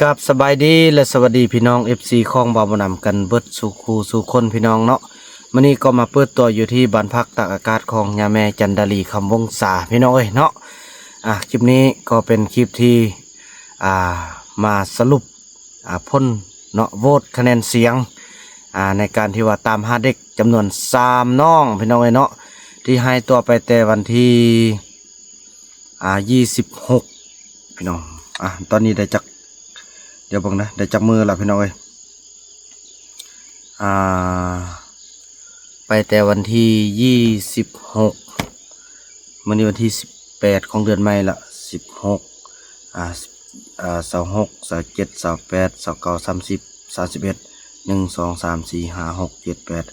ກາບສະບາຍດີ ແລະ ສະຫວັດດີພີ່ນ້ອງ ເອັຟຊີ ຂອງບ່າວບຸນນຳກັນເບິດສູ່ຄູ່ສູ່ຄົນພີ່ນ້ອງເນາະ. ມື້ນີ້ກໍມາເປີດຕົວຢູ່ທີ່ບ້ານພັກຕາກອາກາດຂອງຍາແມ່ຈັນດາລີ ຄຳວົງສາ ພີ່ນ້ອງເອີຍເນາະ. ອ່າ ຄລິບນີ້ກໍເປັນຄລິບທີ່ ອ່າ ມາສະຫຼຸບ ອ່າ ຜົນເນາະ ໂຫວດຄະແນນສຽງ ອ່າ ໃນການທີ່ວ່າຕາມຫາເດັກຈຳນວນສາມນ້ອງ ພີ່ນ້ອງເອີຍເນາະ ທີ່ຫາຍຕົວໄປແຕ່ວັນທີ ອ່າ ຊາວຫົກ ພີ່ນ້ອງ. ອ່າ ຕອນນີ້ໄດ້ຈັກ ດຽວເບິ່ງນະ ໄດ້ຈັກມື້ລະ ພີ່ນ້ອງເອີຍ. ອ່າ ໄປແຕ່ວັນທີຊາວຫົກ ມື້ນີ້ວັນທີສິບແປດຂອງເດືອນໃໝ່ລະ ສິບຫົກ ອ່າ ສິບ ອ່າ ຊາວຫົກ ຊາວເຈັດ ຊາວແປດ ຊາວເກົ້າ ສາມສິບ ສາມສິບເອັດ ໜຶ່ງ ສອງ ສາມ ສີ່ ຫ້າ ຫົກ ເຈັດ ແປດ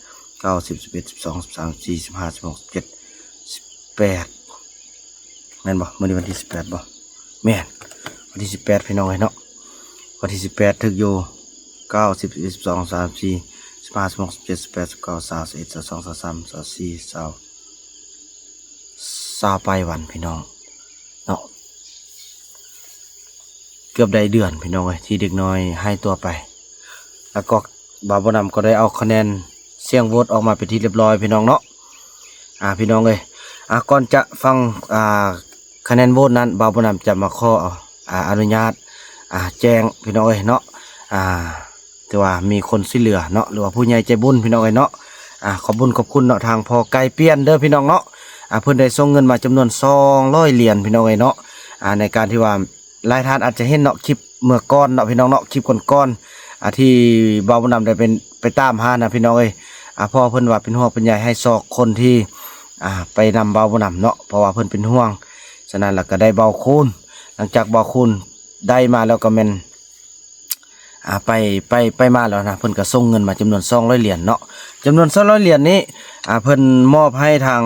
ເກົ້າ ສິບ ສິບເອັດ ສິບສອງ ສິບສາມ ສິບສີ່ ສິບຫ້າ ສິບຫົກ ສິບເຈັດ ສິບແປດ ແມ່ນບໍ່? ມື້ນີ້ວັນທີສິບແປດບໍ່? ແມ່ນ ວັນທີສິບແປດ ພີ່ນ້ອງເອີຍເນາະ. ວັນທີສິບແປດ ຖືກຢູ່ ເກົ້າ ສິບ ສິບເອັດ ສິບສອງ ສິບສາມ ສິບສີ່ ສິບຫ້າ ສິບຫົກ ສິບເຈັດ ສິບແປດ ສິບເກົ້າ ຊາວ ຊາວເອັດ ຊາວສອງ ຊາວສາມ ຊາວສີ່ ຊາວ ຊາວປາຍວັນ ພີ່ນ້ອງເນາະ. ເກືອບໄດ້ເດືອນ ພີ່ນ້ອງເອີຍ ທີ່ເດັກນ້ອຍຫາຍຕົວໄປ. ແລ້ວກໍບ່າວບຸນນຳກໍໄດ້ເອົາຄະແນນສຽງໂຫວດອອກມາເປັນທີ່ລຽບຮ້ອຍ ພີ່ນ້ອງເນາະ. ອ່າ ພີ່ນ້ອງເອີຍ ອ່າ ກ່ອນຈະຟັງ ອ່າ ຄະແນນໂຫວດນັ້ນ ບ່າວບຸນນຳຈະມາຂໍ ອ່າ ອະນຸຍາດ ອ່າ ແຈ້ງ ພີ່ນ້ອງເອີຍເນາະ. ອ່າ ຖືວ່າມີຄົນຊ່ວຍເຫຼືອເນາະ ຫຼືວ່າຜູ້ໃຫຍ່ໃຈບຸນ ພີ່ນ້ອງເອີຍເນາະ. ອ່າ ຂອບບຸນຂອບຄຸນເນາະ ທາງພໍ່ໄກ່ປ່ຽນເດີ ພີ່ນ້ອງເນາະ. ອ່າ ເພິ່ນໄດ້ສົ່ງເງິນມາຈຳນວນສອງຮ້ອຍຫຼຽນ ພີ່ນ້ອງເອີຍເນາະ. ອ່າ ໃນການທີ່ວ່າ ຫຼາຍທ່ານອາດຈະເຫັນເນາະ ຄລິບເມື່ອກ່ອນເນາະ ພີ່ນ້ອງເນາະ ຄລິບກ່ອນໆ ອ່າ ທີ່ບ່າວບຸນນຳໄດ້ເປັນ ໄປຕາມຫານະ ພີ່ນ້ອງເອີຍ. ອ່າ ເພາະວ່າເພິ່ນວ່າເປັນຫ່ວງເປັນໃຍໃຫ້ຊອກຄົນທີ່ ອ່າ ໄປນຳບ່າວບຸນນຳເນາະ ເພາະວ່າເພິ່ນເປັນຫ່ວງ. ສະນັ້ນລະກໍໄດ້ບ່າວຄູນ ຫຼັງຈາກບ່າວຄູນໄດ້ມາແລ້ວກໍແມ່ນ ອ່າ ໄປ ໄປ ໄປມາແລ້ວນະ ເພິ່ນກໍສົ່ງເງິນມາຈຳນວນສອງຮ້ອຍຫຼຽນເນາະ. ຈຳນວນສອງຮ້ອຍຫຼຽນນີ້ ອ່າ ເພິ່ນມອບໃຫ້ທາງ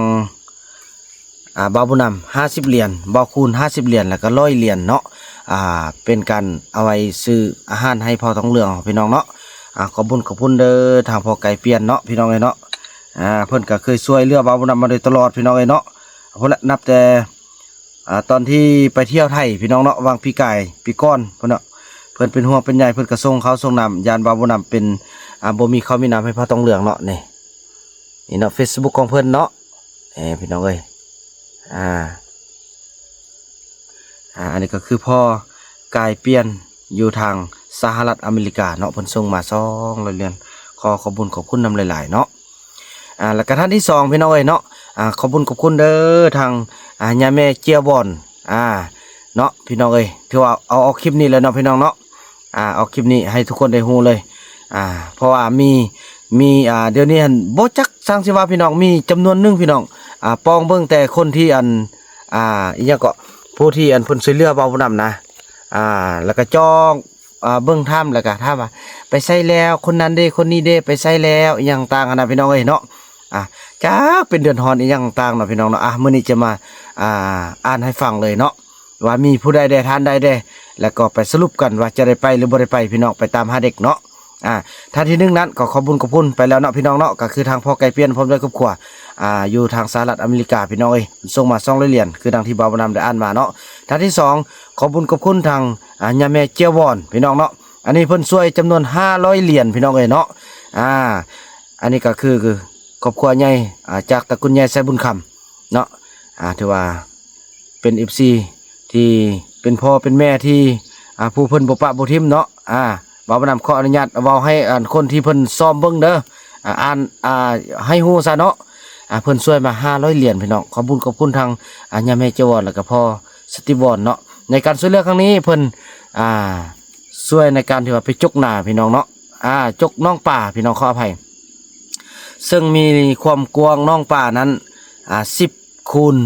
ອ່າ ບ່າວບຸນນຳຫ້າສິບຫຼຽນ, ບ່າວຄູນຫ້າສິບຫຼຽນ ແລ້ວກໍຮ້ອຍຫຼຽນເນາະ. ອ່າ ເປັນການເອົາໄວ້ຊື້ອາຫານໃຫ້ພໍ່ທອງເຫຼືອງ ພີ່ນ້ອງເນາະ. ອ່າ ຂອບບຸນຂອບຄຸນເດີ ທາງພໍ່ໄກ່ປ່ຽນເນາະ ພີ່ນ້ອງເອີຍເນາະ. ອ່າ ເພິ່ນກໍເຄີຍຊ່ວຍເຫຼືອບ່າວບຸນນຳມາໂດຍຕະຫຼອດ ພີ່ນ້ອງເອີຍເນາະ. ພຸ້ນລະ ນັບແຕ່ ອ່າ ຕອນທີ່ໄປທ່ຽວໄທ ພີ່ນ້ອງເນາະ ຫວ່າງປີກາຍປີກ່ອນພຸ້ນເນາະ ເພິ່ນເປັນຫ່ວງເປັນໃຍ ເພິ່ນກໍສົ່ງເຂົ້າສົ່ງນ້ຳ ຢ້ານວ່າບໍ່ນຳເປັນ ອ່າ ບໍ່ມີເຂົ້າມີນ້ຳໃຫ້ພະທອງເຫຼືອງເນາະ. ນີ້ ນີ້ເນາະ ເຟສບຸກຂອງເພິ່ນເນາະ ເອີ ພີ່ນ້ອງເອີຍ. ອ່າ ອ່າ ອັນນີ້ກໍຄືພໍ່ກາຍປ່ຽນຢູ່ທາງສະຫະລັດອາເມລິກາເນາະ ເພິ່ນສົ່ງມາສອງຮ້ອຍຫຼຽນ ຂໍຂອບບຸນຂອບຄຸນນຳຫຼາຍໆເນາະ. ອ່າ ແລ້ວກະທ່ານທີສອງ ພີ່ນ້ອງເອີຍເນາະ ອ່າ ຂອບບຸນຂອບຄຸນເດີ ທາງ ອ່າ ຍາແມ່ເຈ້ຍວອນ ອ່າ ເນາະ ພີ່ນ້ອງເອີຍ. ຖືວ່າເອົາອອກຄລິບນີ້ແຫຼະເນາະ ພີ່ນ້ອງເນາະ ອ່າ ອອກຄລິບນີ້ໃຫ້ທຸກຄົນໄດ້ຮູ້ເລີຍ ອ່າ ເພາະວ່າມີ ມີ ອ່າ ດຽວນີ້ຫັ້ນບໍ່ຈັກຊ່າງຊິວ່າ ພີ່ນ້ອງ ມີຈຳນວນໜຶ່ງ ພີ່ນ້ອງ ອ່າ ປອງເບິ່ງແຕ່ຄົນທີ່ ອັນ ອ່າ ອີ່ຫຍັງເກາະ ຜູ້ທີ່ ອັນ ເພິ່ນຊ່ວຍເຫຼືອເວົ້ານຳນະ ອ່າ ແລ້ວກະຈ້ອງ ອ່າ ເບິ່ງຖາມ ແລ້ວກະຖາມວ່າ ໄປໃສແລ້ວ ຄົນນັ້ນເດ ຄົນນີ້ເດ ໄປໃສແລ້ວ ອີ່ຫຍັງຕ່າງຫັ້ນນະ ພີ່ນ້ອງເອີຍເນາະ. ອ່າ ຈັກເປັນເດືອດຮ້ອນອີ່ຫຍັງຕ່າງເນາະ ພີ່ນ້ອງເນາະ. ອ່າ ມື້ນີ້ຈະມາ ອ່າ ອ່ານໃຫ້ຟັງເລີຍເນາະ ວ່າມີຜູ້ໃດແດ່ ທ່ານໃດແດ່ ແລ້ວກໍໄປສະຫຼຸບກັນວ່າຈະໄດ້ໄປ ຫຼື ບໍ່ໄດ້ໄປ ພີ່ນ້ອງ ໄປຕາມຫາເດັກເນາະ. ອ່າ ທ່ານທີໜຶ່ງນັ້ນກໍຂອບບຸນຂອບຄຸນໄປແລ້ວເນາະ ພີ່ນ້ອງເນາະ ກໍຄືທາງພໍ່ໄກ່ປ່ຽນ ພ້ອມດ້ວຍຄອບຄົວ ອ່າ ຢູ່ທາງສະຫະລັດອາເມລິກາ ພີ່ນ້ອງເອີຍ ເພິ່ນສົ່ງມາສອງຮ້ອຍຫຼຽນ ຄືດັ່ງທີ່ບ່າວບຸນນຳໄດ້ອ່ານມາເນາະ. ທ່ານທີສອງ ຂອບບຸນຂອບຄຸນທາງ ອ່າ ຍາແມ່ເຈ້ຍວອນ ພີ່ນ້ອງເນາະ ອັນນີ້ເພິ່ນຊ່ວຍຈຳນວນຫ້າຮ້ອຍຫຼຽນ ພີ່ນ້ອງເອີຍເນາະ. ອ່າ ອັນນີ້ກໍຄືຄອບຄົວໃຫຍ່ ອ່າ ຈາກຕະກຸນໃຫຍ່ໄຊບຸນຄຳເນາະ ອ່າ ຖືວ່າເປັນເອັຟຊີທີ່ເປັນພໍ່ເປັນແມ່ທີ່ ອ່າ ຜູ້ເພິ່ນບໍ່ປະບໍ່ຖິ້ມເນາະ. ອ່າ ບ່າວບຸນນຳຂໍອະນຸຍາດເວົ້າໃຫ້ ອັນ ຄົນທີ່ເພິ່ນຊອມເບິ່ງເດີ ອ່າ ອ່ານ ອ່າ ໃຫ້ຮູ້ຊະເນາະ. ອ່າ ເພິ່ນຊ່ວຍມາຫ້າຮ້ອຍຫຼຽນ ພີ່ນ້ອງ ຂອບບຸນຂອບຄຸນທາງ ອ່າ ຍາແມ່ເຈ້ຍວອນ ແລ້ວກໍພໍ່ສະຕິວອນເນາະ. ໃນການຊ່ວຍເຫຼືອຄັ້ງນີ້ເພິ່ນ ອ່າ ຊ່ວຍໃນການທີ່ວ່າໄປຈົກນາ ພີ່ນ້ອງເນາະ ອ່າ ຈົກໜອງປາ ພີ່ນ້ອງ ຂໍອະໄພ ເຊິ່ງມີຄວາມກວ້າງໜອງປານັ້ນ ອ່າ ສິບຄູນ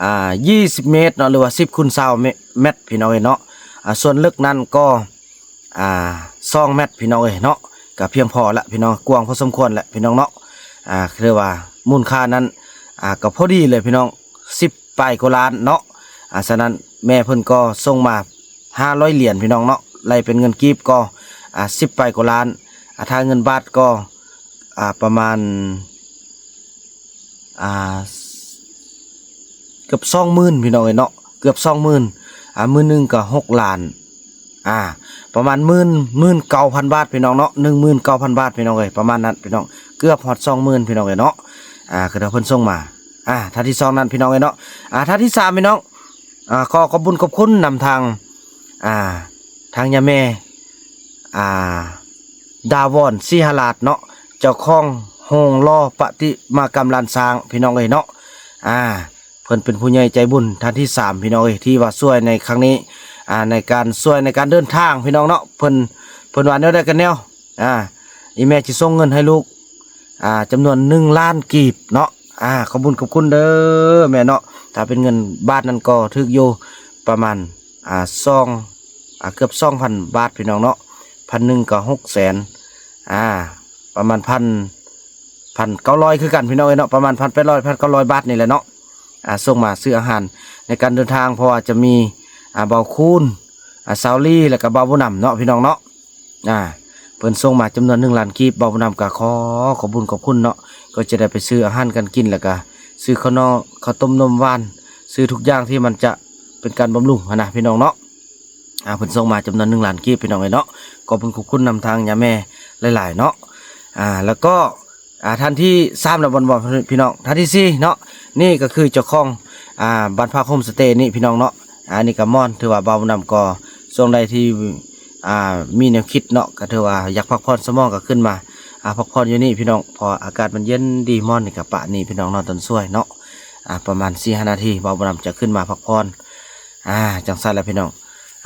ອ່າ ຊາວແມັດເນາະ ຫຼືວ່າ ສິບຄູນຊາວແມັດ ພີ່ນ້ອງເອີຍເນາະ. ອ່າ ສ່ວນເລິກນັ້ນກໍ ອ່າ ສອງແມັດ ພີ່ນ້ອງເອີຍເນາະ ກໍພຽງພໍລະ ພີ່ນ້ອງ ກວ້າງພໍສົມຄວນແຫຼະ ພີ່ນ້ອງເນາະ. ອ່າ ຄືວ່າມູນຄ່ານັ້ນ ອ່າ ກໍພໍດີເລີຍ ພີ່ນ້ອງ ສິບປາຍກວ່າລ້ານເນາະ. ອ່າ ສະນັ້ນແມ່ເພິ່ນກໍສົ່ງມາຫ້າຮ້ອຍຫຼຽນ ພີ່ນ້ອງເນາະ ໄລ່ເປັນເງິນກີບກໍ ອ່າ ສິບປາຍກວ່າລ້ານ ອ່າ ຖ້າເງິນບາດກໍ ອ່າ ປະມານ ອ່າ ເກືອບສອງໝື່ນ ພີ່ນ້ອງເອີຍເນາະ ເກືອບສອງໝື່ນ. ອ່າ ມື້ໜຶ່ງກໍຫົກລ້ານ ອ່າ ປະມານໝື່ນ ໝື່ນເກົ້າພັນບາດພີ່ນ້ອງເນາະ ໜຶ່ງໝື່ນເກົ້າພັນບາດພີ່ນ້ອງເອີຍ ປະມານນັ້ນພີ່ນ້ອງ ເກືອບຮອດສອງໝື່ນພີ່ນ້ອງເອີຍເນາະ ອ່າ ຄືເພິ່ນສົ່ງມາ ອ່າ ທ່ານທີສອງນັ້ນພີ່ນ້ອງເອີຍເນາະ ອ່າ ທ່ານທີສາມພີ່ນ້ອງ ອ່າ ຂໍຂອບບຸນຂອບຄຸນນຳທາງ ອ່າ ທາງຍາແມ່ ອ່າ ດາວອນ ສີຫະລາດເນາະ ເຈົ້າຂອງໂຮງຫຼໍ່ປະຕິມາກຳລ້ານຊ້າງພີ່ນ້ອງເອີຍເນາະ ອ່າ ເພິ່ນເປັນຜູ້ໃຫຍ່ໃຈບຸນທ່ານທີສາມພີ່ນ້ອງເອີຍ ທີ່ວ່າຊ່ວຍໃນຄັ້ງນີ້ ອ່າ ໃນການຊ່ວຍໃນການເດີນທາງພີ່ນ້ອງເນາະ ເພິ່ນ ເພິ່ນວ່າແນວໃດກໍແນວ ອ່າ ອີ່ແມ່ຊິສົ່ງເງິນໃຫ້ລູກ ອ່າ ຈຳນວນໜຶ່ງລ້ານກີບເນາະ ອ່າ ຂອບບຸນຂອບຄຸນເດີແມ່ເນາະ ຖ້າເປັນເງິນບາດນັ້ນກໍຖືກຢູ່ ປະມານ ອ່າ ສອງ ອ່າ ເກືອບສອງພັນບາດພີ່ນ້ອງເນາະ ພັນໜຶ່ງກໍຫົກແສນ ອ່າ ປະມານພັນ ພັນເກົ້າຮ້ອຍຄືກັນພີ່ນ້ອງເອີຍເນາະ ປະມານພັນແປດຮ້ອຍ ພັນເກົ້າຮ້ອຍບາດນີ້ແຫຼະເນາະ ອ່າ ສົ່ງມາຊື້ອາຫານໃນການເດີນທາງ ເພາະວ່າຈະມີ ອ່າ ເບົາຄູນ ອ່າ ສາວລີ ແລ້ວກໍເບົາບຸນນຳເນາະ ພີ່ນ້ອງເນາະ ອ່າ ເພິ່ນສົ່ງມາຈຳນວນໜຶ່ງລ້ານກີບ ເບົາບຸນນຳກໍຂໍຂອບບຸນຂອບຄຸນເນາະ ກໍຈະໄດ້ໄປຊື້ອາຫານການກິນ ແລ້ວກໍຊື້ເຂົ້າໜອ ເຂົ້າຕົ້ມນົມຫວານ ຊື້ທຸກຢ່າງທີ່ມັນຈະເປັນການບຳລຸງຫັ້ນນະ ພີ່ນ້ອງເນາະ ອ່າ ເພິ່ນສົ່ງມາຈຳນວນໜຶ່ງລ້ານກີບ ພີ່ນ້ອງເອີຍເນາະ ຂອບຄຸນຂອບຄຸນນຳທາງຍາແມ່ຫຼາຍໆເນາະ ອ່າ ແລ້ວກໍ ອ່າ ທ່ານທີສາມແລ້ວບໍ່ ພີ່ນ້ອງ ທ່ານທີສີ່ເນາະ ນີ້ກໍຄືເຈົ້າຂອງ ອ່າ ບ້ານພັກໂຮມສະເຕນີ້ພີ່ນ້ອງເນາະ ອ່າ ນີ້ກໍມ່ອນ ຖືວ່າເບົານຳກໍ ຊ່ວງໃດທີ່ ອ່າ ມີແນວຄິດເນາະ ກໍຖືວ່າຢາກພັກຜ່ອນສະໝອງກໍຂຶ້ນມາ ອ່າ ພັກຜ່ອນຢູ່ນີ້ພີ່ນ້ອງ ເພາະອາກາດມັນເຢັນດີ ມ່ອນນີ້ກໍປະນີ້ພີ່ນ້ອງ ນອນຕອນສວຍເນາະ ອ່າ ປະມານສີ່ຫ້ານາທີ ເບົານຳຈະຂຶ້ນມາພັກຜ່ອນ ອ່າ ຈັ່ງຊັ້ນແຫຼະພີ່ນ້ອງ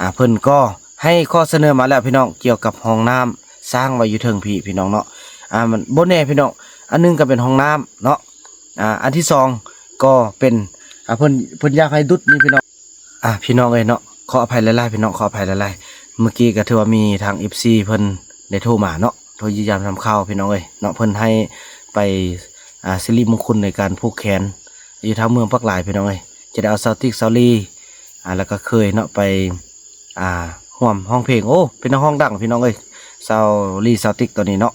ອ່າ ເພິ່ນກໍໃຫ້ຂໍ້ສະເໜີມາແລ້ວພີ່ນ້ອງ ກ່ຽວກັບຫ້ອງນ້ຳ ສ້າງໄວ້ຢູ່ເທິງພີ້ພີ່ນ້ອງເນາະ ອ່າ ມັນບໍ່ແນ່ພີ່ນ້ອງ ອັນໜຶ່ງກໍເປັນຫ້ອງນ້ຳເນາະ ອ່າ ອັນທີສອງກໍເປັນ ອ່າ ເພິ່ນ ເພິ່ນຢາກໃຫ້ດຸດນີ້ພີ່ນ້ອງ ອ່າ ພີ່ນ້ອງເອີຍເນາະ ຂໍອະໄພຫຼາຍໆ ພີ່ນ້ອງ ຂໍອະໄພຫຼາຍໆ ເມື່ອກີ້ກໍຖືວ່າມີທາງເອັຟຊີເພິ່ນໄດ້ໂທມາເນາະ ໂທຢ້ຽມຢາມທຳຂ່າວພີ່ນ້ອງເອີຍເນາະ ເພິ່ນໃຫ້ໄປ ອ່າ ສິລິມົງຄຸນໃນການຜູກແຂນ ຢູ່ທາງເມືອງປາກລາຍພີ່ນ້ອງເອີຍ ຈະໄດ້ເອົາສາວຕິກ ສາວລີ ອ່າ ແລ້ວກໍເຄີຍເນາະ ໄປ ອ່າ ຮ່ວມຮ້ອງເພງ ໂອ້ ເປັນນັກຮ້ອງດັງພີ່ນ້ອງເອີຍ ສາວລີ ສາວຕິກ ຕອນນີ້ເນາະ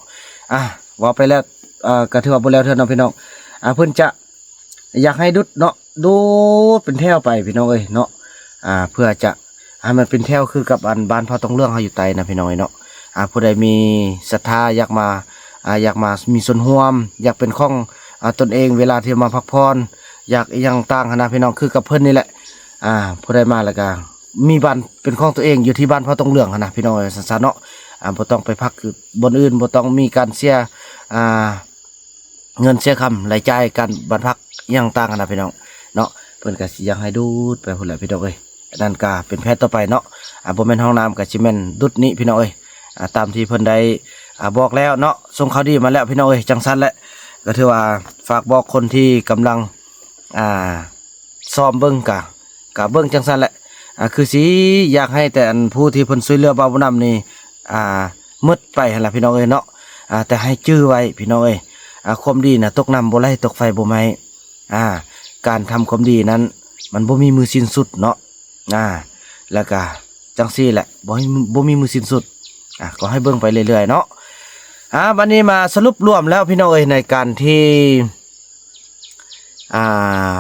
ອ່າ ເວົ້າໄປແລ້ວ ອ່າ ກໍຖືວ່າບໍ່ແລ້ວເທື່ອເນາະພີ່ນ້ອງ ອ່າ ເພິ່ນຈະຢາກໃຫ້ດຸດເນາະ ດູດເປັນແຖວໄປພີ່ນ້ອງເອີຍເນາະ ອ່າ ເພື່ອຈະໃຫ້ມັນເປັນແຖວຄືກັບອັນບ້ານເຜົ່າຕົງເຫຼືອງເຮົາຢູ່ໃຕ້ນະພີ່ນ້ອງເອີຍເນາະ ອ່າ ຜູ້ໃດມີສັດທາຢາກມາ ອ່າ ຢາກມາມີສ່ວນຮ່ວມ ຢາກເປັນຂອງ ອ່າ ຕົນເອງ ເວລາທີ່ມາພັກຜ່ອນ ຢາກອີ່ຫຍັງຕ່າງຫັ້ນນະພີ່ນ້ອງ ຄືກັບເພິ່ນນີ້ແຫຼະ ອ່າ ຜູ້ໃດມາແລ້ວກະມີບ້ານເປັນຂອງຕົວເອງ ຢູ່ທີ່ບ້ານເຜົ່າຕົງເຫຼືອງຫັ້ນນະພີ່ນ້ອງເອີຍ ຊັ້ນໆເນາະ ອ່າ ບໍ່ຕ້ອງໄປພັກຢູ່ບ່ອນອື່ນ ບໍ່ຕ້ອງມີການເສຍ ອ່າ ເງິນເສຍຄຳ ລາຍຈ່າຍການບ້ານພັກອີ່ຫຍັງຕ່າງຫັ້ນນະພີ່ນ້ອງເນາະ ເພິ່ນກະຊິຢາກໃຫ້ດູດໄປພຸ້ນແຫຼະພີ່ນ້ອງເອີຍ ອັນນັ້ນກະເປັນແຜນຕໍ່ໄປເນາະ ອ່າ ບໍ່ແມ່ນຫ້ອງນ້ຳກະຊິແມ່ນດຸດນີ້ພີ່ນ້ອງເອີຍ ອ່າ ຕາມທີ່ເພິ່ນໄດ້ ອ່າ ບອກແລ້ວເນາະ ສົ່ງຂ່າວດີມາແລ້ວພີ່ນ້ອງເອີຍ ຈັ່ງຊັ້ນແຫຼະ ກໍຖືວ່າຝາກບອກຄົນທີ່ກຳລັງ ອ່າ ຊອມເບິ່ງກະ ກະເບິ່ງຈັ່ງຊັ້ນແຫຼະ ອ່າ ຄືຊິຢາກໃຫ້ແຕ່ອັນຜູ້ທີ່ເພິ່ນຊ່ວຍເຫຼືອບ່າວບຸນນຳນີ້ ອ່າ ໝົດໄປຫັ້ນລະພີ່ນ້ອງເອີຍເນາະ ອ່າ ແຕ່ໃຫ້ຈື່ໄວ້ພີ່ນ້ອງເອີຍ ອ່າ ຄວາມດີນະຕົກນ້ຳບໍ່ໄຫຼ ຕົກໄຟບໍ່ໄໝ້ ອ່າ ການທຳຄວາມດີນັ້ນ ມັນບໍ່ມີມື້ສິ້ນສຸດເນາະ ອ່າ ແລ້ວກະຈັ່ງຊີ້ແຫຼະ ບໍ່ມີ ບໍ່ມີມື້ສິ້ນສຸດ ອ່າ ກໍໃຫ້ເບິ່ງໄປເລື້ອຍໆເນາະ ອ່າ ບັດນີ້ມາສະຫຼຸບລວມແລ້ວພີ່ນ້ອງເອີຍ ໃນການທີ່ ອ່າ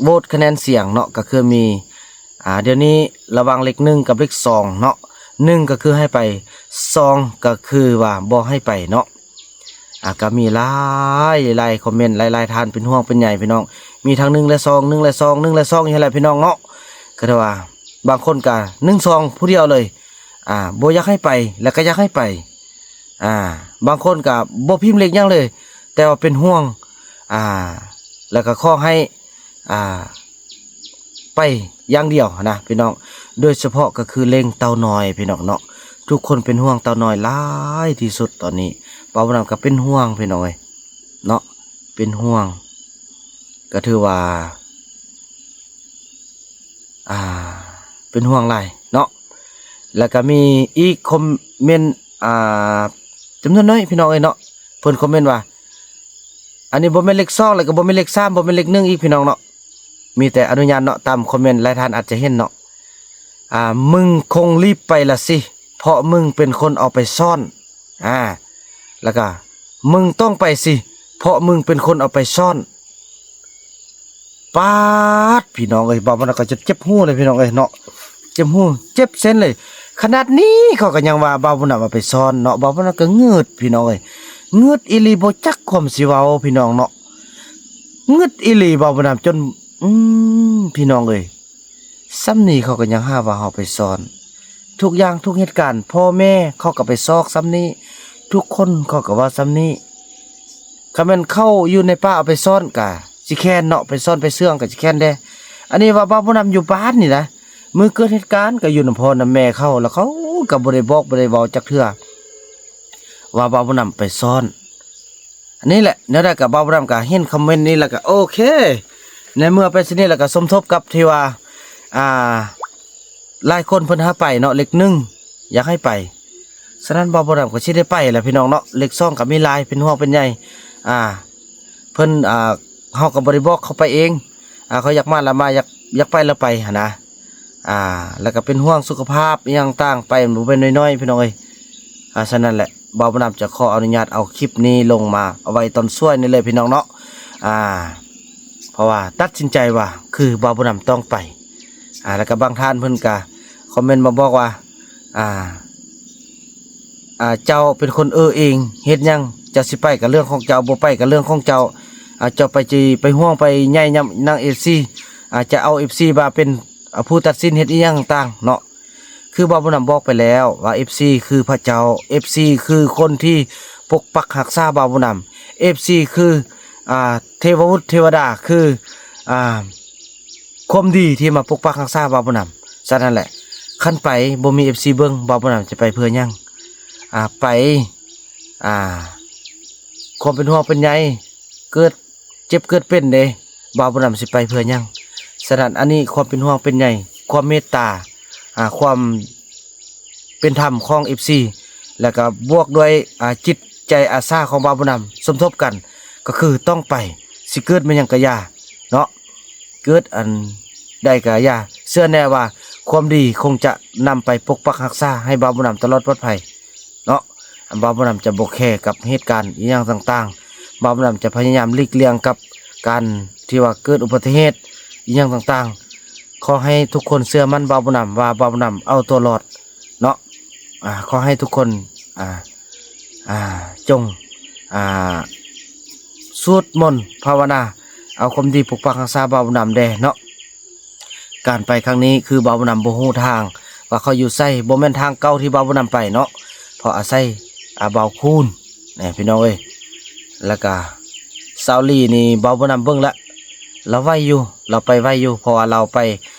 ໂຫວດຄະແນນສຽງເນາະ ກໍຄືມີ ອ່າ ດຽວນີ້ລະຫວ່າງເລກໜຶ່ງກັບເລກສອງເນາະ ໜຶ່ງກໍຄືໃຫ້ໄປ ສອງກໍຄືວ່າບໍ່ໃຫ້ໄປເນາະ ອ່າ ກໍມີຫຼາຍ ຫຼາຍຄອມເມັນ ຫຼາຍໆທ່ານເປັນຫ່ວງເປັນໃຍພີ່ນ້ອງ ມີທັງໜຶ່ງແລະສອງ ໜຶ່ງແລະສອງ ໜຶ່ງແລະສອງ ຢູ່ຫັ້ນແຫຼະພີ່ນ້ອງເນາະ ກໍຖືວ່າບາງຄົນກໍໜຶ່ງສອງຜູ້ດຽວເລີຍ ອ່າ ບໍ່ຢາກໃຫ້ໄປ ແລ້ວກໍຢາກໃຫ້ໄປ ອ່າ ບາງຄົນກໍບໍ່ພິມເລກຫຍັງເລີຍ ແຕ່ວ່າເປັນຫ່ວງ ອ່າ ແລ້ວກໍຂໍໃຫ້ ອ່າ ໄປຢ່າງດຽວນະພີ່ນ້ອງ ໂດຍສະເພາະກໍຄືເລັງເຕົ່ານ້ອຍພີ່ນ້ອງເນາະ ທຸກຄົນເປັນຫ່ວງເຕົ່ານ້ອຍຫຼາຍທີ່ສຸດຕອນນີ້ ບ່າວບຸນນຳກໍເປັນຫ່ວງພີ່ນ້ອງເອີຍເນາະ ເປັນຫ່ວງ ກໍຖືວ່າ ອ່າ ເປັນຫ່ວງຫຼາຍເນາະ ແລ້ວກໍມີອີກຄອມເມັນ ອ່າ ຈຳນວນໜ້ອຍພີ່ນ້ອງເອີຍເນາະ ເພິ່ນຄອມເມັນວ່າ ອັນນີ້ບໍ່ແມ່ນເລກສອງ ແລ້ວກໍບໍ່ແມ່ນເລກສາມ ບໍ່ແມ່ນເລກໜຶ່ງອີກພີ່ນ້ອງເນາະ ມີແຕ່ອະນຸຍາດເນາະ ຕາມຄອມເມັນຫຼາຍທ່ານອາດຈະເຫັນເນາະ ອ່າ ມຶງຄົງລີບໄປລະຊິ ເພາະມຶງເປັນຄົນເອົາໄປຊ້ອນ ອ່າ ແລ້ວກໍ ມຶງຕ້ອງໄປຊິ ເພາະມຶງເປັນຄົນເອົາໄປຊ້ອນ ປາດ ພີ່ນ້ອງເອີຍ ເວົ້າມາແລ້ວກໍຈະເຈັບຫູເລີຍພີ່ນ້ອງເອີຍເນາະ ເຈັບຫູ ເຈັບເສັ້ນເລີຍ ຂະໜາດນີ້ເຂົາກໍຍັງວ່າບ່າວບຸນນຳເອົາໄປຊ້ອນເນາະ. ບ່າວບຸນນຳກໍງຶດ ພີ່ນ້ອງເອີຍ, ງຶດອີ່ຫຼີ ບໍ່ຈັກຄວາມຊິເວົ້າ ພີ່ນ້ອງເນາະ, ງຶດອີ່ຫຼີ. ບ່າວບຸນນຳຈົນ ອືມ ພີ່ນ້ອງເອີຍ, ສ່ຳນີ້ເຂົາກໍຍັງຫາວ່າເຮົາໄປຊ້ອນ. ທຸກຢ່າງທຸກເຫດການ ພໍ່ແມ່ເຂົາກໍໄປຊອກສ່ຳນີ້, ທຸກຄົນເຂົາກໍເວົ້າສ່ຳນີ້. ຄັນແມ່ນເຂົາຢູ່ໃນປ່າເອົາໄປຊ້ອນກະຊິແຄ້ນເນາະ, ໄປຊ້ອນໄປເຊື່ອງກະຊິແຄ້ນແດ່. ອັນນີ້ວ່າບ່າວບຸນນຳຢູ່ບ້ານນີ້ນະ, ມື້ເກີດເຫດການກໍຢູ່ນຳພໍ່ນຳແມ່ເຂົາ, ແລ້ວເຂົາກໍບໍ່ໄດ້ບອກບໍ່ໄດ້ເວົ້າຈັກເທື່ອວ່າບ່າວບຸນນຳໄປຊ້ອນ. ອັນນີ້ແຫຼະ ແນວໃດກໍບ່າວບຸນນຳກໍເຫັນຄອມເມັນນີ້ແລ້ວກໍໂອເຄ. ໃນເມື່ອເປັນເຊັ່ນນີ້ແລ້ວກໍສົມທົບກັບທີ່ວ່າ ອ່າ ຫຼາຍຄົນເພິ່ນຫາໄປເນາະ, ເລກໜຶ່ງຢາກໃຫ້ໄປ, ສະນັ້ນບ່າວບຸນນຳກໍຊິໄດ້ໄປແຫຼະ ພີ່ນ້ອງເນາະ. ເລກສອງກໍມີຫຼາຍ ເປັນຫ່ວງເປັນໃຍ ອ່າ ເພິ່ນ ອ່າ ເຮົາກໍບໍ່ໄດ້ບອກ, ເຂົາໄປເອງ. ອ່າ ເຂົາຢາກມາລະມາ, ຢາກ ຢາກໄປລະໄປຫັ້ນນະ. ອ່າ ແລ້ວກໍເປັນຫ່ວງສຸຂະພາບອີ່ຫຍັງຕ່າງໄປ, ມັນບໍ່ແມ່ນນ້ອຍໆ ພີ່ນ້ອງເອີຍ. ອ່າ ສະນັ້ນແຫຼະ ບ່າວບຸນນຳຈະຂໍອະນຸຍາດເອົາຄລິບນີ້ລົງມາເອົາໄວ້ຕອນສວຍນີ້ເລີຍ ພີ່ນ້ອງເນາະ. ອ່າ ເພາະວ່າຕັດສິນໃຈວ່າຄືບ່າວບຸນນຳຕ້ອງໄປ. ອ່າ ແລ້ວກໍບາງທ່ານເພິ່ນກໍຄອມເມັນມາບອກວ່າ ອ່າ ອ່າ ເຈົ້າເປັນຄົນເອີ່ເອງ, ເຮັດຫຍັງ ເຈົ້າຊິໄປກໍເລື່ອງຂອງເຈົ້າ, ບໍ່ໄປກໍເລື່ອງຂອງເຈົ້າ. ອ່າ ເຈົ້າໄປຊິໄປຫ່ວງໄປໃຫຍ່ນຳນຳເອັຟຊີ, ອ່າ ຈະເອົາເອັຟຊີມາເປັນ ອ່າ ຜູ້ຕັດສິນເຮັດອີ່ຫຍັງຕ່າງໆເນາະ. ຄືບ່າວບຸນນຳບອກໄປແລ້ວວ່າ ເອັຟຊີ ຄືພະເຈົ້າ, ເອັຟຊີ ຄືຄົນທີ່ປົກປັກຮັກສາບ່າວບຸນນຳ, ເອັຟຊີ ຄື ອ່າ ເທວະບຸດເທວະດາ, ຄື ອ່າ ຄວາມດີທີ່ມາປົກປັກຮັກສາບ່າວບຸນນຳ. ສະນັ້ນແຫຼະ ຄັນໄປບໍ່ມີເອັຟຊີເບິ່ງ, ບ່າວບຸນນຳຈະໄປເພື່ອຫຍັງ? ອ່າ ໄປ ອ່າ ຄວາມເປັນຫ່ວງເປັນໃຍ, ເກີດເຈັບເກີດເປັນເດ້, ບ່າວບຸນນຳຊິໄປເພື່ອຫຍັງ? ສະນັ້ນ ອັນນີ້ຄວາມເປັນຫ່ວງເປັນໃຍ, ຄວາມເມດຕາ, ອ່າ ຄວາມເປັນທຳຂອງເອັຟຊີ ແລ້ວກໍບວກດ້ວຍ ອ່າ ຈິດໃຈອາສາຂອງບ່າວບຸນນຳ ສົມທົບກັນ ກໍຄືຕ້ອງໄປ. ຊິເກີດແມ່ນຫຍັງກໍຢ່າເນາະ, ເກີດອັນໃດກໍຢ່າ, ເຊື່ອແນ່ວ່າຄວາມດີຄົງຈະນຳໄປປົກປັກຮັກສາໃຫ້ບ່າວບຸນນຳຕະຫຼອດປອດໄພເນາະ. ບ່າວບຸນນຳຈະບໍ່ແຄກັບເຫດການອີ່ຫຍັງຕ່າງໆ, ບ່າວບຸນນຳຈະພະຍາຍາມຫຼີກລ່ຽງກັບການທີ່ວ່າເກີດອຸບັດຕິເຫດອີ່ຫຍັງຕ່າງໆ. ຂໍໃຫ້ທຸກຄົນເຊື່ອໝັ້ນບ່າວບຸນນຳວ່າບ່າວບຸນນຳເອົາຕົວລອດເນາະ. ອ່າ ຂໍໃຫ້ທຸກຄົນ ອ່າ ອ່າ ຈົ່ງ ອ່າ ສວດມົນພາວະນາ ເອົາຄວາມດີປົກປັກຮັກສາບ່າວບຸນນຳແດ່ເນາະ. ການໄປຄັ້ງນີ້ຄືບ່າວບຸນນຳບໍ່ຮູ້ທາງວ່າເຂົາຢູ່ໃສ, ບໍ່ແມ່ນທາງເກົ່າທີ່ບ່າວບຸນນຳໄປເນາະ, ເພາະອາໄສ ອ່າ ບ່າວຄູນ ແນ່ ພີ່ນ້ອງເອີຍ. ແລ້ວກະສາວລີນີ້ບ່າວບຸນນຳເບິ່ງລະ ລາວໄວຢູ່, ລາວໄປໄວຢູ່, ເພາະວ່າລາວໄປ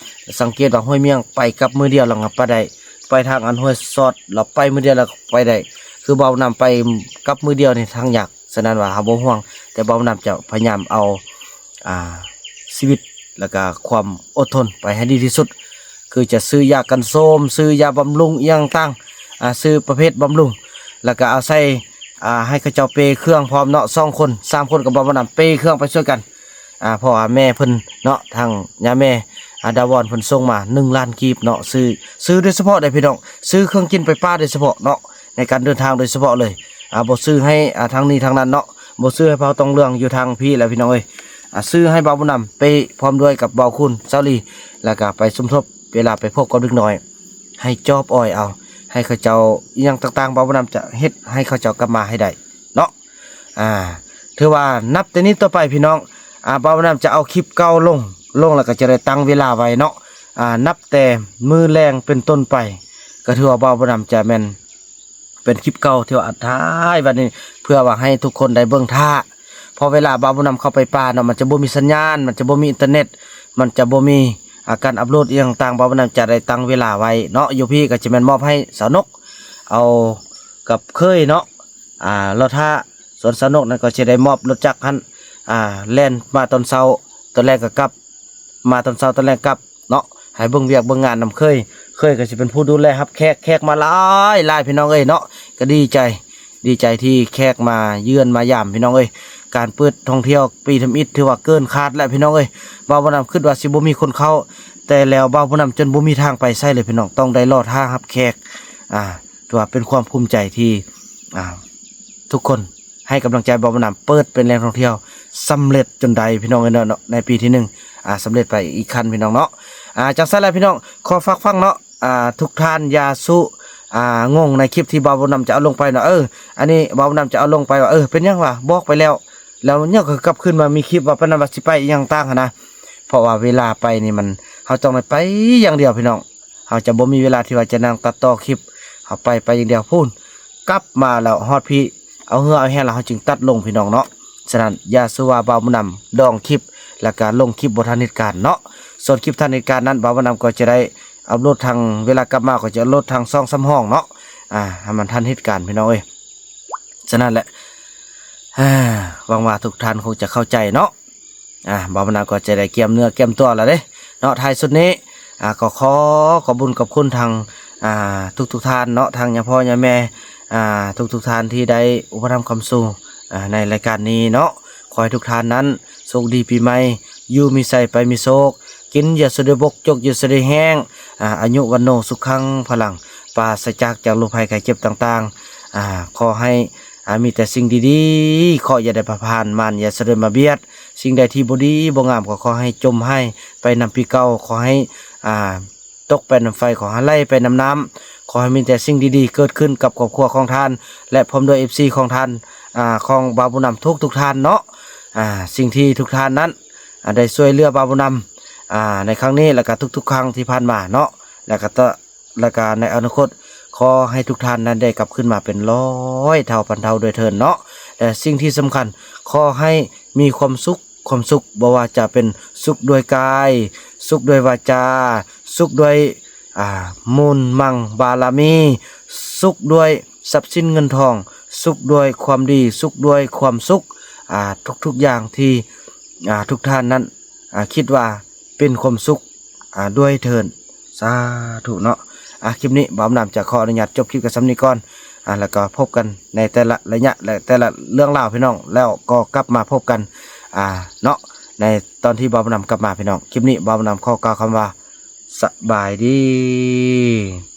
ສັງເກດວ່າຫ້ວຍມຽງໄປກັບມື້ດຽວ ລາວກໍໄປໄດ້, ໄປທາງອັນຫ້ວຍຊອດ ລາວໄປມື້ດຽວ ລາວກໍໄປໄດ້. ຄືບ່າວບຸນນຳໄປກັບມື້ດຽວນີ້ທາງຍາກ, ສະນັ້ນວ່າເຮົາບໍ່ຫ່ວງ, ແຕ່ບ່າວບຸນນຳຈະພະຍາຍາມເອົາ ອ່າ ຊີວິດ ແລ້ວກະຄວາມອົດທົນໄປໃຫ້ດີທີ່ສຸດ. ຄືຈະຊື້ຢາກັນໂຊມ, ຊື້ຢາບຳລຸງອີ່ຫຍັງຕ່າງ, ອ່າ ຊື້ປະເພດບຳລຸງ, ແລ້ວກະເອົາໃສ່ ອ່າ ໃຫ້ເຂົາເຈົ້າເປເຄື່ອງພ້ອມເນາະ, ສອງຄົນ ສາມຄົນກັບບ່າວບຸນນຳເປເຄື່ອງໄປຊ່ວຍກັນ. ອ່າ ເພາະວ່າແມ່ເພິ່ນເນາະ, ທາງຍາແມ່ ອ່າ ດາວອນ ເພິ່ນສົ່ງມາໜຶ່ງລ້ານກີບເນາະ, ຊື້ ຊື້ໂດຍສະເພາະເດ້ພີ່ນ້ອງ, ຊື້ເຄື່ອງກິນໄປປ່າໂດຍສະເພາະເນາະ, ໃນການເດີນທາງໂດຍສະເພາະເລີຍ. ອ່າ ບໍ່ຊື້ໃຫ້ ອ່າ ທາງນີ້ທາງນັ້ນເນາະ, ບໍ່ຊື້ໃຫ້ເຜົ່າຕອງເຫຼືອງຢູ່ທາງພີ້ແລ້ວ ພີ່ນ້ອງເອີຍ. ອ່າ ຊື້ໃຫ້ບ່າວບຸນນຳເປພ້ອມດ້ວຍກັບບ່າວຄູນ ສາວລີ, ແລ້ວກະໄປສົມທົບເວລາໄປພົບກັບເດັກນ້ອຍ ໃຫ້ຈອບອອຍເອົາ, ໃຫ້ເຂົາເຈົ້າອີ່ຫຍັງຕ່າງໆ ບ່າວບຸນນຳຈະເຮັດໃຫ້ເຂົາເຈົ້າກັບມາໃຫ້ໄດ້ເນາະ. ອ່າ ຖືວ່ານັບແຕ່ນີ້ຕໍ່ໄປ ພີ່ນ້ອງ, ອ່າ ບ່າວບຸນນຳຈະເອົາຄລິບເກົ່າລົງ, ລົງແລ້ວກໍຈະໄດ້ຕັ້ງເວລາໄວ້ເນາະ. ອ່າ ນັບແຕ່ມື້ແລງເປັນຕົ້ນໄປ ກໍຖືວ່າບ່າວບຸນນຳຈະແມ່ນ ເປັນຄລິບເກົ່າທີ່ວ່າອັດທ້າຍບັດນີ້ ເພື່ອວ່າໃຫ້ທຸກຄົນໄດ້ເບິ່ງຖ້າ. ເພາະເວລາບ່າວບຸນນຳເຂົ້າໄປປ່າເນາະ ມັນຈະບໍ່ມີສັນຍານ, ມັນຈະບໍ່ມີອິນເຕີເນັດ, ມັນຈະບໍ່ມີ ອ່າ ການອັບໂຫຼດອີ່ຫຍັງຕ່າງໆ. ບ່າວບຸນນຳຈະໄດ້ຕັ້ງເວລາໄວ້ເນາະ, ຢູ່ພີ້ກໍຈະແມ່ນມອບໃຫ້ສາວນົກ ເອົາກັບເຂີຍເນາະ ອ່າ ລໍຖ້າ. ສ່ວນສາວນົກນັ້ນກໍຈະໄດ້ມອບລົດຈັກຫັ້ນ ອ່າ ແລ່ນມາຕອນເຊົ້າ ຕອນແລງກໍກັບ, ມາຕອນເຊົ້າຕອນແລງກັບເນາະ, ໃຫ້ເບິ່ງວຽກເບິ່ງງານນຳເຂີຍ. ເຂີຍກໍຊິເປັນຜູ້ດູແລຮັບແຂກ, ແຂກມາຫຼາຍໆ ພີ່ນ້ອງເອີຍເນາະ. ກໍດີໃຈ, ດີໃຈທີ່ແຂກມາຢ້ຽມມາຢາມ ພີ່ນ້ອງເອີຍ. ການເປີດທ່ອງທ່ຽວປີທຳອິດຖືວ່າເກີນຄາດແລ້ວ ພີ່ນ້ອງເອີຍ. ບ່າວບຸນນຳຄິດວ່າຊິບໍ່ມີຄົນເຂົ້າ, ແຕ່ແລ້ວບ່າວບຸນນຳຈົນບໍ່ມີທາງໄປໃສເລີຍ ພີ່ນ້ອງ, ຕ້ອງໄດ້ລໍຖ້າຮັບແຂກ. ອ່າ ຖືວ່າເປັນຄວາມພູມໃຈທີ່ ອ່າ ທຸກຄົນ ໃຫ້ກຳລັງໃຈບ່າວບຸນນຳ ເປີດເປັນແຫຼ່ງທ່ອງທ່ຽວສຳເລັດຈົນໄດ້ ພີ່ນ້ອງເອີຍເນາະ, ໃນປີທີໜຶ່ງ ອ່າ ສຳເລັດໄປອີກຂັ້ນ ພີ່ນ້ອງເນາະ. ອ່າ ຈັ່ງຊັ້ນແຫຼະ ພີ່ນ້ອງ, ຂໍຝາກຟັງເນາະ, ອ່າ ທຸກທ່ານຢ່າສຸ ອ່າ ງົງໃນຄລິບທີ່ບ່າວບຸນນຳຈະເອົາລົງໄປເນາະ. ເອີ ອັນນີ້ບ່າວບຸນນຳຈະເອົາລົງໄປວ່າ ເອີ ເປັນຫຍັງວະ ບອກໄປແລ້ວ ແລ້ວຍັງກໍກັບຄືນມາມີຄລິບວ່າປານນັ້ນວ່າຊິໄປອີ່ຫຍັງຕ່າງຫັ້ນນະ. ເພາະວ່າເວລາໄປນີ້ມັນ ເຮົາຕ້ອງໄດ້ໄປຢ່າງດຽວພີ່ນ້ອງ. ເຮົາຈະບໍ່ມີເວລາທີ່ວ່າຈະນັ່ງຕັດຕໍ່ຄລິບ ເຮົາໄປ ໄປຢ່າງດຽວ. ພຸ້ນ ກັບມາແລ້ວຮອດພີ້ ເອົາເຫື່ອເອົາແຮງແລ້ວເຮົາຈຶ່ງຕັດລົງພີ່ນ້ອງເນາະ. ສະນັ້ນຢ່າສູ່ວ່າບ່າວບຸນນຳດອງຄລິບ ແລ້ວກະລົງຄລິບບໍ່ທັນເຫດການເນາະ. ສ່ວນຄລິບທັນເຫດການນັ້ນ ບ່າວບຸນນຳກໍຈະໄດ້ອັບໂຫຼດທາງ ເວລາກັບມາກໍຈະອັບໂຫຼດທາງສອງສາມຫ້ອງເນາະ ອ່າ ໃຫ້ມັນທັນເຫດການພີ່ນ້ອງເອີຍ. ສະນັ້ນແຫຼະ ຫວັງວ່າທຸກທ່ານຄົງຈະເຂົ້າໃຈເນາະ. ອ່າ ບ່າວບຸນນຳກໍຈະໄດ້ກຽມເນື້ອກຽມຕົວແລ້ວເດ້ເນາະ. ທ້າຍສຸດນີ້ ອ່າ ກໍຂໍຂອບບຸນຂອບຄຸນທາງ ອ່າ ທຸກໆທ່ານເນາະ ທາງຍາພໍ່ຍາແມ່ ອ່າ ທຸກໆທ່ານທີ່ໄດ້ອຸປະຖຳຄ້ຳຊູ ອ່າ ໃນລາຍການນີ້ເນາະ. ຂໍໃຫ້ທຸກທ່ານນັ້ນໂຊກດີປີໃໝ່ ຢູ່ມີໄຊໄປມີໂຊກ ກິນຢ່າສະເດບົກ ຈົກຢ່າສະເດແຫ້ງ ອ່າ ອາຍຸວັນໂນສຸຂັງພະລັງ ປາສະຈາກຈາກໂລກໄພໄຂ້ເຈັບຕ່າງໆ. ອ່າ ຂໍໃຫ້ ອ່າ ມີແຕ່ສິ່ງດີໆ ເຄາະຢ່າໄດ້ພາຜ່ານ ມານຢ່າສະເດີມາບຽດ ສິ່ງໃດທີ່ບໍ່ດີບໍ່ງາມກໍຂໍໃຫ້ຈົມຫາຍໄປນຳປີເກົ່າ ຂໍໃຫ້ ອ່າ ຕົກໄປນຳໄຟ ຂໍໃຫ້ໄຫຼໄປນຳນ້ຳ ຂໍໃຫ້ມີແຕ່ສິ່ງດີໆເກີດຂຶ້ນກັບຄອບຄົວຂອງທ່ານ ແລະ ພ້ອມດ້ວຍເອັຟຊີຂອງທ່ານ ອ່າ ຂອງບ່າວບຸນນຳທຸກໆທ່ານເນາະ. ອ່າ ສິ່ງທີ່ທຸກທ່ານນັ້ນ ອ່າ ໄດ້ຊ່ວຍເຫຼືອບ່າວບຸນນຳ ອ່າ ໃນຄັ້ງນີ້ ແລ້ວກະທຸກໆຄັ້ງທີ່ຜ່ານມາເນາະ ແລ້ວກະຕະ ແລ້ວກະໃນອະນາຄົດ ຂໍໃຫ້ທຸກທ່ານນັ້ນໄດ້ກັບຄືນມາເປັນຮ້ອຍເທົ່າພັນເທົ່າດ້ວຍເທີ້ນເນາະ. ແລະ ສິ່ງທີ່ສຳຄັນ ຂໍໃຫ້ມີຄວາມສຸກ ຄວາມສຸກ ບໍ່ວ່າຈະເປັນສຸກດ້ວຍກາຍ ສຸກດ້ວຍວາຈາ ສຸກດ້ວຍ ອ່າ ບຸນມັງບາລະມີ ສຸກດ້ວຍຊັບສິນເງິນທອງ ສຸກດ້ວຍຄວາມດີ ສຸກດ້ວຍຄວາມສຸກ ອ່າ ທຸກໆຢ່າງທີ່ ອ່າ ທຸກທ່ານນັ້ນ ອ່າ ຄິດວ່າເປັນຄວາມສຸກ ອ່າ ດ້ວຍເທີ້ນ. ສາທຸເນາະ. ອ່າ ຄລິບນີ້ບ່າວບຸນນຳຈະຂໍອະນຸຍາດຈົບຄລິບກັນສ່ຳນີ້ກ່ອນ ອ່າ ແລ້ວກໍພົບກັນໃນແຕ່ລະໄລຍະ ແລະ ແຕ່ລະເລື່ອງລາວພີ່ນ້ອງ ແລ້ວກໍກັບມາພົບກັນ ອ່າ ເນາະ ໃນຕອນທີ່ບ່າວບຸນນຳກັບມາພີ່ນ້ອງ. ຄລິບນີ້ບ່າວບຸນນຳຂໍກ່າວຄຳວ່າ ສະບາຍດີ.